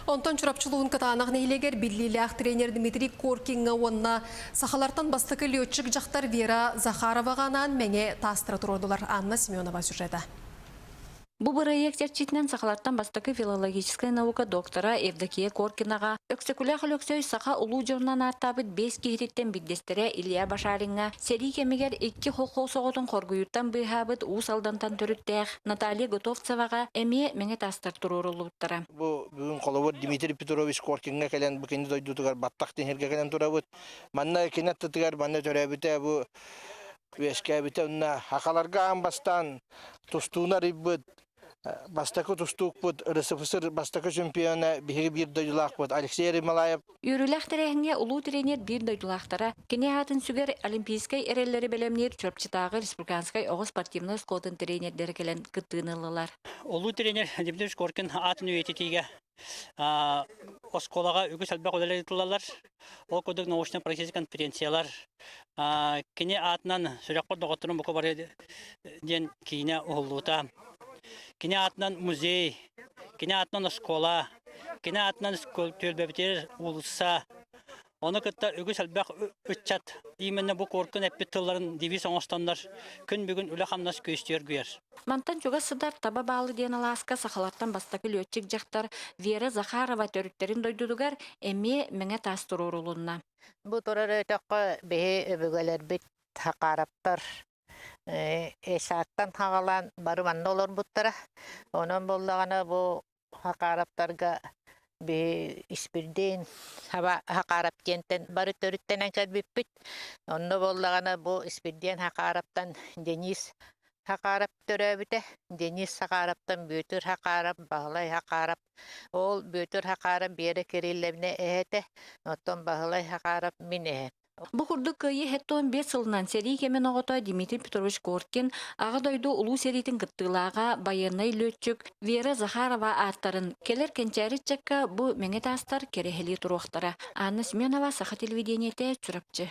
Онтон Чурапчы улууһун Кытаанах нэһилиэгэр биллиилээх тренер Дмитрий Коркиҥҥа уонна сахалартан бастакы летчик дьахтар Вера Захароваҕа анаан мэҥэ таастара туруордулар. Анна Семенова сюжета. Бу бырайыак чэрчитинэн сахалартан бастакы филологическай наука доктора Евдокия Коркинаҕа Өксөкүлээх Өлөксөй саха улуу дьонунан ааттаабыт биэс киһититтэн биирдэстэрэ Илья Башариҥҥа сэрии кэмигэр икки холкуос оҕотун хоргуйууттан быыһаабыт Уус Алдантан төрүттээх Наталья Готовцеваҕа эмиэ мэҥэ таастар туруоруллубуттара. Бу бүгүн холобур Дмитрий Петрович Коркиҥҥа кэлэн бу кини дойдутугар баттах тиһиргэ кэлэн турабыт. Манна кини аттытыгар манна төрөөбүтэ бу үөскээбитэ уонна хахаларга аан бастаан тустууну арыйбыт бастакы тустуукпут РСФСР бастакы чемпиона биһиги биир дойдулаахпыт Алексей Ермолаев. Үөрүүлээх тэрээһиҥҥэ улуу тренер биир дойдулаахтара кини аатын сүгэр Олимпийскай эрэллэри бэлэмниир Чурапчытааҕы республиканскай оҕо спортивнай оскуолатын тренердэрэ кэлэн кыттыыны ыллылар. Улуу тренер Дмитрий Шкоркин аатын үйэтитиигэ оскуолаҕа үгүс элбэх үлэлэр ыытыллаллар. Ол курдук научно-практическай конференциялар, кини аатынан сүрэхпэр доҕотторум бука бары диэн киинэ уһуллуута, кини аатынан музей, кини аатынан оскуола, кини аатынан түөлбэбитигэр уулусса, Ону кытта үгүс элбэх ыччат именно бу Коркин эппит тылларын девиз оҥостоннор күн бүгүн үлэ-хамнас күөстүү өргүйэр. Мантан чугас сытар Таба Баалы диэн алааска сахалартан бастакы лүөччүк дьахтар Вера Захарова төрүттэрин дойдутугар эмиэ мэҥэ таас туруорулунна. Бу турар өтөххө биһи өбүгэлэрбит Хакараптар Эсааттан хаҕалаан бары манна олорбуттара. Онон буоллаҕына бу Хакараптарга биһи Испирдиин Хакарап диэнтэн бары төрүттэнэн кэлбиппит. Онно буоллаҕына бу Испирдиэн Хакараптан Денис Хакарап төрөөбүтэ. Денис Хакараптан Бүөтүр Хакарап, Баһылай Хакарап. Ол Бүөтүр Хакарап Биэрэ Кирилловна эһэтэ, оттон Баһылай Хакарап мин эһэм. Бу курдук Кыайыы 75 сылынан сэрии кэмин оҕото Дмитрий Петрович Коркин Аҕа дойду Улуу сэриитин кыттыылааҕа, байыаннай лүөччүк Вера Захарова ааттарын кэлэр кэнчээри ыччакка бу мэҥэ таастар кэрэһэлии туруохтара. Анна Семенова, Саха телевидениетэ, Чурапчы.